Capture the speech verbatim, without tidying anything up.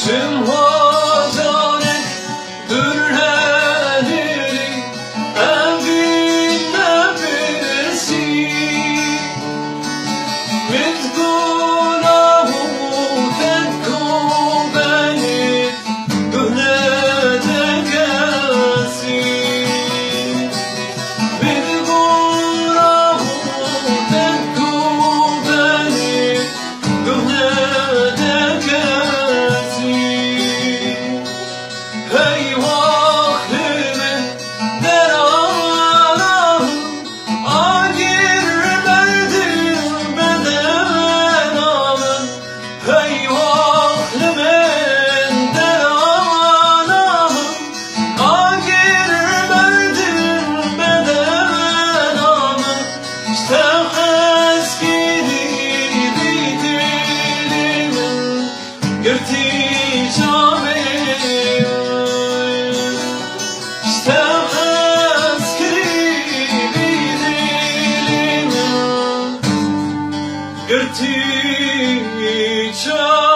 Tim hocanek dürheniri evîn nepirsî. Min gunah û tenko benî guh nedekesî. Min gunah û tenko benî guh nedekesî. Hey waxtê min derana, agir berdin bedena min. Hey waxtê min derana, agir berdin bedena min. Ji te hez kirî bî dilê min. Girtî çavê min, ji te hez kirî bî dilê min. Girtî çavê